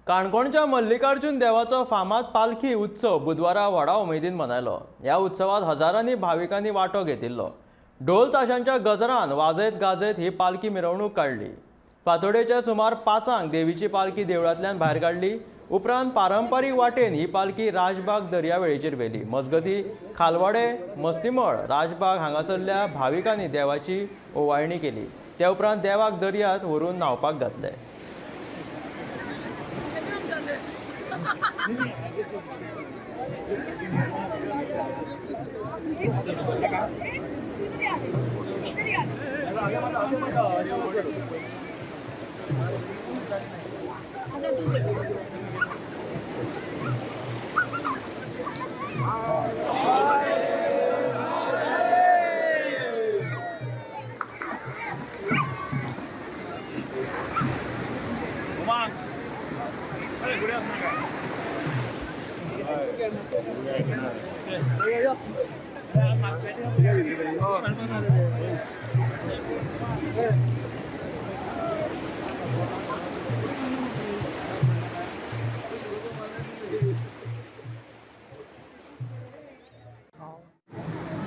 काणकोणच्या मल्लिकार्जुन देवाचो फामाद पालखी उत्सव बुधवारा व्हडा उमेदीन मनयलो. ह्या उत्सवात हजारांनी भाविकांनी वांटो घेतिल्लो. ढोल ताशांच्या गजरान वाजयत गाजयत ही पालखी मिरवणूक काडली. फांतोडेच्या सुमार 5 देवीची पालखी देवळांतल्यान भायर काडली. उपरांत पारंपारीक वाटेन ही पालखी राजबाग दर्यावेळेचेर व्हेली. मजगती खालवाडे, मस्तीमळ, राजबाग हांगासरल्या भाविकांनी देवाची ओवाळणी केली. त्या उपरांत देवाक दर्यांत व्हरून न्हांवपाक घातले.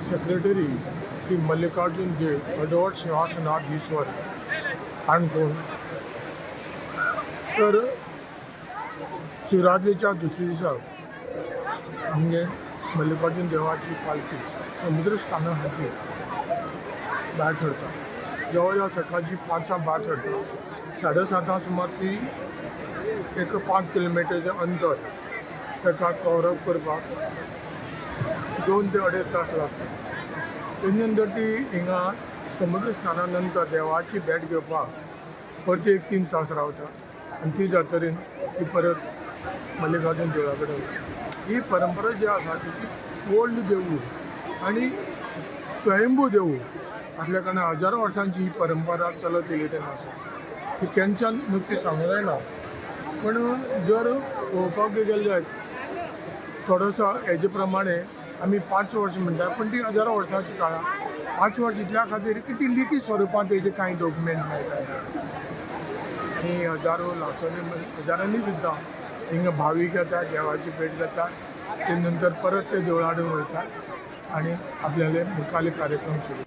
सेक्रेटरी श्री मल्लिकार्जुन देव अडवट सिंहासनाधीश्वर काणकोण. तर शिवरात्रीच्या दुसऱ्या दिसा आमगे मल्लिकार्जुन देवाची पालखी समुद्र स्थाना खातीर भायर सरता. जवळ जवळ सकाळची 5 भायर सरता. 7:30 सुमार ती एक 5 किलोमिटरचें अंतर ताका कवरअप करपाक 2 ते 2.5 तास लागता. तेजे नंतर ती हिंगा समुद्र स्नाना नंतर देवाची भेट घेवपाक परती एक 3 तास रावता आनी ती जातरीन ती परत मल्लिकार्जुन देवळा कडेन वता. ही परंपरा जी आसा ती ओल्ड देवूळ आनी स्वयंभू देवूळ आसल्या कारणान हजारो वर्सांची ही परंपरा चलत येयली तेन्ना आसा. ती केन्नाच्यान नक्की सांगूंक जायना, पूण जर पळोवपाक गेले जायत थोडोसो हेजे प्रमाणे आमी 5 वर्सां म्हणटा, पूण ती हजारो वर्सांची काळां 5 वर्स इतल्या खातीर की ती लिखीत स्वरुपांत तेजे कांय डॉक्युमेंट मेळटा आनी हजारो लाखांनी हजारांनी सुद्दां हिंगा भावीक येता, देवाची भेट घेता, ते नंतर परत ते देवळा कडेन वयता आनी आपल्याले मुखाले कार्यक्रम सुरू.